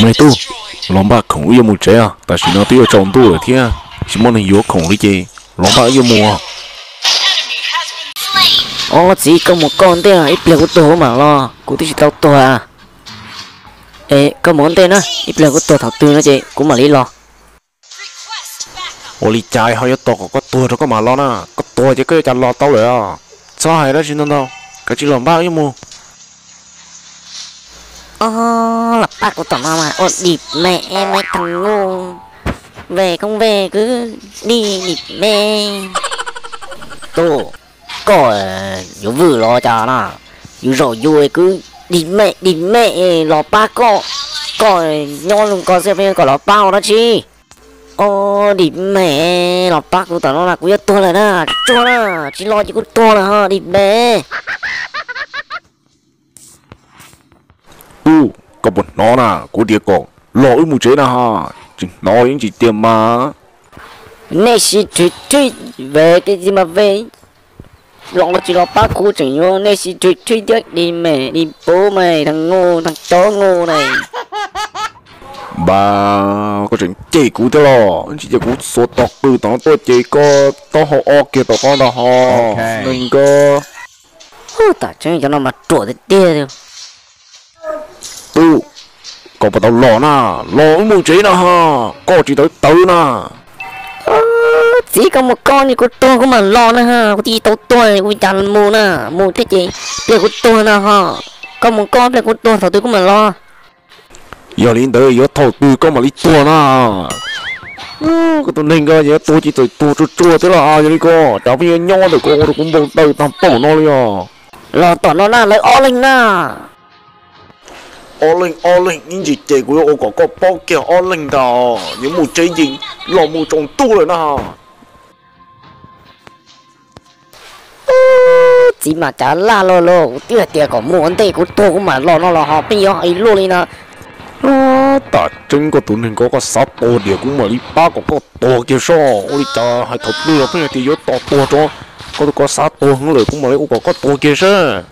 Me tub, los npaj khoom wb yuav mus tsev os, tam sim no twb yuav tsaus ntuj lawm thiab, tsis muaj neeg yuav khoom li ces los npaj wb yuav mus. Ob txiv, koj mus koj ntej, ib pliag kuv tuag kuv mam los, kuv twb tsis tau tuag. Es koj mus ntej na, ib pliag kuv tuag thaum twg no ces kuv mam li los. Ua li cas ho yuav tos kom koj tuag rau koj mam los na? Koj tuag ces koj yuav cas los tau lawm os? Txhob hais dab tsi ntau ntau, kav tsij los npaj wb yuav mus. Os, los pab kuv tom no mas ua dim me me thas nkuj, ve koob ve kwv dij dim me. Tub, koj yuav vwm los cas na? Yus zaum yus kwv dim me dim me los pab koj, koj nyob zoo koj xwb pheej kom los pab ua dab tsi? Os, dim me, los pab kuv tom no na, kuv yuav tuag lawm na, tsuag na, tsis los ces kuv tuag lawm ho dim me. Tub, koj puas hnov na, kuv tias kom los wb mus tsev na ha, tsis hnov li tsis tiag mas. Nej sib thwj thwj, ve tej zi mas ve, los los tsis los pab kuv tseem yuav nej sib thwj thwj thiab dim me dim puv me thas nkuj thas cov nkuj ne. Npaj, koj tseem cem kuv thiab los? Tsis ces kuv xuas tos qws tom no tuaj ces koj taub hau o kiag tom qab ntag ho. Neeg nkawd. Tam tseeb cov no mas ruam tiag tiag li. Tub, koj puas tau los na? Los wb mus tsev na ha, koj tsis tawv tawv na. Txiv, koj mus koj, kuv tuag kuv mam los na ha, kuv twb tsis tau tuag kuv cas mus na, mus thiab ces pliag kuv tuag na ho. Koj mus koj, pliag kuv tuag thaum twg kuv mam los. Yog li ntawd yuav thaum twg koj mam li tuag na? Koj tus neeg ko yuav tuag ces txawm tuag tsuag tsuag thiab los yog li ko, cas pheej yuav nyob ntawm ko ua rau kuv npau taws tag npaum no li os. Los tom no na lawv ob leeg na. Ob leeg ob leeg ib ntsis ces kuv yuav ua kom koj paub kiag ob leeg ntag, yuav mus tsev ces los mus tsaus ntuj lawm na. Txiv mas cav laj luaj luaj, kuv twb hais tias kom mus ua ntej kuv tuag kuv mam los no los ho pheej yuav hais luaj li na. Tam tseeb koj tus neeg ko koj xav tuag diam kuv mam li pab kom koj tuag kiag soj, ua li cas hais thaum twg los pheej hais tias yuav tos tuag tso. Koj tus ko xav tuag heev lawm kuv mam li ua kom koj tuag kiag seb.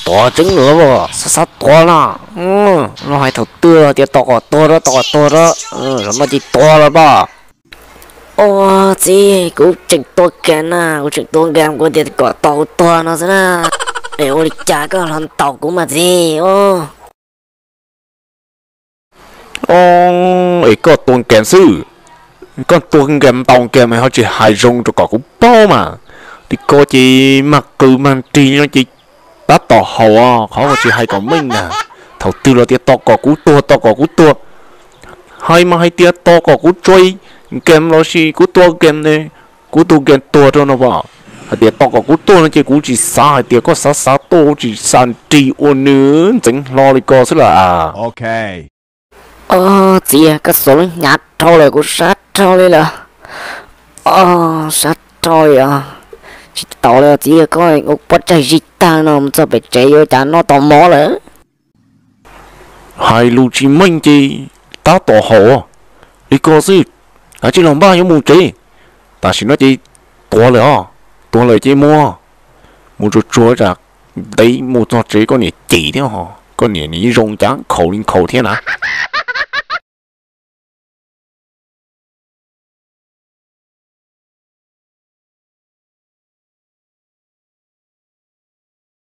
Tuag tseeb lawm, xav xav tuag na. No hais thaum twg tias tos kom tuag rau, tos kom tuag rau, zaum no ces tuag lawm pab. Ua txiv, kuv tseem tua game na, kuv tseem tua game, kuv tias kom tos kuv tuag no xwb na. Es ua li cas koj los ntaus kuv mas txiv? Es koj tua game xwb, koj tua game ntaus game mas ho tsis hais zoo rau kom kuv paub mas. Li ko ces mag qws mag nrig no ces tab tom haum os, qhov tsis hais kom meej na. Thaum twg los tias tos kom kuv tuag, tos kom kuv tuag. Hais mas hais tias tos kom kuv tsuav game los sis kuv tua game ne, kuv tua game tuag rau no pom. Hais tias tos kom kuv tuag no ces kuv tsis xav hais tias koj xav xav tuaj, kuv tsis xav nrig ua nws ntxeev hlo li ko xwb las. Os txiv, koj xuas lub hnyav rau lawm kuv sab rau li lawm. Os, sab rau li os. Tsis tau li txiv, koj ua pov tseg zis tag no mus txog pem tsev yuav cas noj tau mov lawm. Hais lus tsis meej ces tab tom haum li ko xwb. Kav tsij los npaj yuav mus tsev. Tam sim no ces tuag lawm os, tuag lawm ces mus, mus tsuag tsuag tsam ntev mus txog tsev koj niam cem thiab ho, koj niam nim zoo cas nkhaus li nkhaus thiab na.